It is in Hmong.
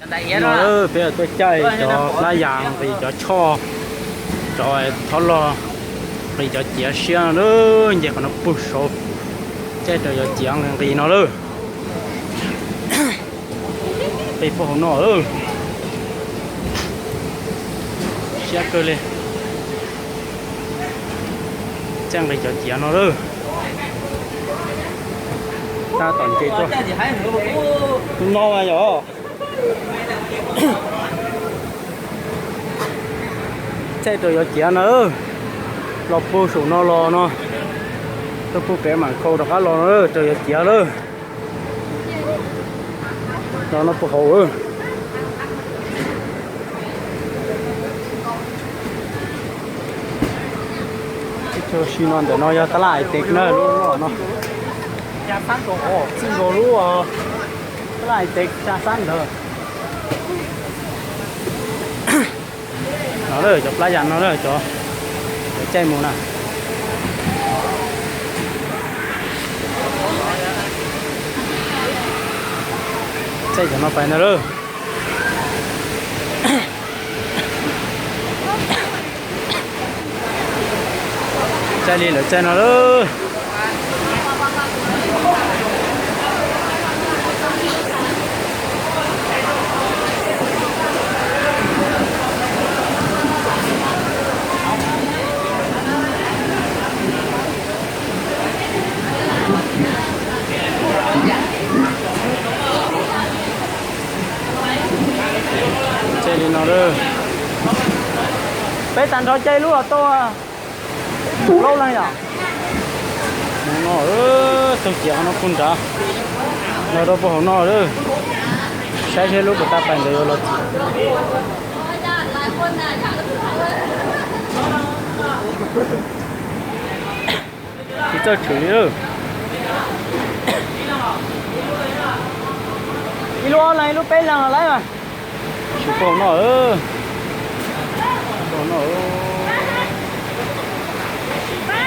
No peb tuaj caij cov plab yas nqis cov choj, cov thob log, nqis cov ciav siab no lawm, nce qhov no puag saud, caij rau cov ciav nqis nqis no lawm. Nqis puag hauv no lawm, siab kawg li. Caij nqis cov ciav no lawm. Tab tom nce tuaj. Tus no mas yog caij rau cov ciav na, los puag saum no los no, tuaj puag pem mam khau rov qab los no rau cov ciav lawm. Los no puag hauv. Tib co si no ntawm no yog tab laj Hais Tes na, lub no, txij nkaus lub tab laj Hais Tes tsa xab ntawd. No lawm cov plab yas no lawm, cov caij mus na. Caij cov no pais ntag lawm. Caij li lawv caij no lawm. Caij li no lawm. Peb tag nrho caij lub los tau plaub leeg yom. Mus no, tug ciav qhov no puag nrad, los rau puag hauv no lawm. Saib seb lub puas tau pais ntawd yuav los tsis. Tsis txawj tshwm li lawm. Ib lub ob leeg ib lub peb leeg los lawm. Tsis puag hauv no, puag hauv no.